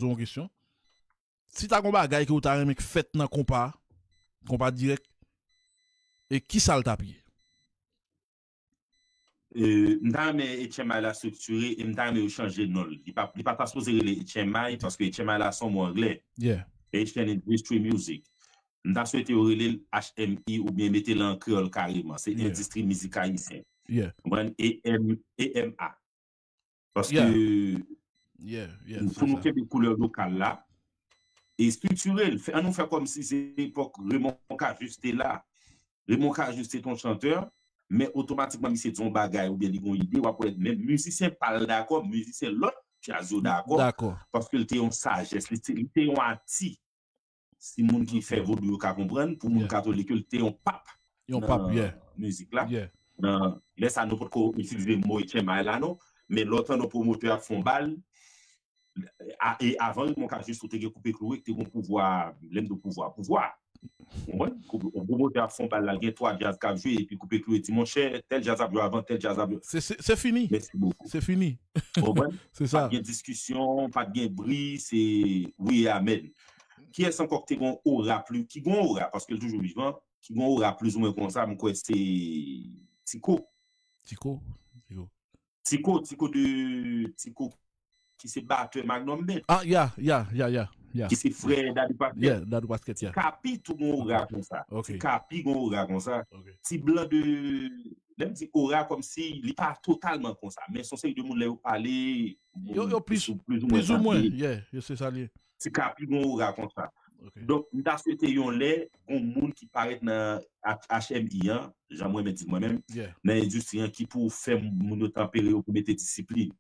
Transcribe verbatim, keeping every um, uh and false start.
w yon kesyon. Si ta gon bagay ke w ta renmen k fèt nan konpa, konpa dirèk, e kisa l t ap ye? Euh, m ta renmen H M I la striktire e m ta renmen yo chanje non l. Li pa, li pa ta sipoze rele H M I paske H M I la se yon mo anglè. Yeah. Haitian Industry Music. M ta swete yo rele l H M I oubyen mete l an kreyòl kareman. Se Yeah. Endistri Mizik Ayisyen. Yeah. Konprann? E M, E M A. Paske Yeah. Yeah, yeah, pou nou kenbe koulè lokal la, e striktire l. Fè, ann nou fè kòmsi se epòk Raymond Cajuste te la. Raymond Cajuste se yon chantè, men otomatikman misye di yon bagay oubyen li gen yon ide, w ap wè menm mizisyen pa l dakò, mizisyen lòt djaz yo dakò, Dakò. paske l te yon sajès, li te, li te yon atis. Si moun ki fè vodou yo ka konprann, pou moun Yeah. katolik yo, li te yon pap Yon pap, nan yeah. mizik la. Yeah. Nan, lè sa nou potko itilize mo H M I la non, men lè w tande yon pwomotè ap fè yon bal, a, e avan Raymond Cajuste ou te gen Koupe Klouwe ki te gen pouvwa, lè m di pouvwa, pouvwa. Ou konprann? Koupe- Yon pwomotè ap fè yon bal la, gen twa djaz k ap jwe, epi Koupe Klouwe di, monchè, tèl djaz ap jwe avan, tèl djaz ap jwe. Se- Se se fini. Mèsi bokou. Se fini. Ou konprann? Se sa. Pa t gen diskisyon, pa t gen bri, se wi e amèn. Kiyès ankò ki te gen yon ora pli, ki gen yon ora, paske l toujou vivan, ki gen yon ora plizoumwen konsa, m kwè se Tiko. Tiko. Tiko. Tiko, Tiko de, Tiko ki se batè Magnum Band, Ah, yeah, yeah, yeah, yeah, yeah. ki se frè Dadou Pasquet. Yeah, Dadou Pasquet, yeah. Kapi tou gen ora konsa. Ok. Ti Kapi gen ora konsa. Ok. Ti blan de, lè m di ora kòmsi li pa totalman konsa, men se yon seri de moun lè yo pale, Yo- yo plis- plizoumwen Plizoumwen, sanble. Yeah, yo se sa l ye. Ti Kapi gen ora konsa. Ok. Donk, m ta swete yon lè, gon moun ki parèt nan H- H M I an, jan mwen menm di mwen menm, Yeah. nan endistri an ki pou fè moun yo tanpere yo pou mete disiplin.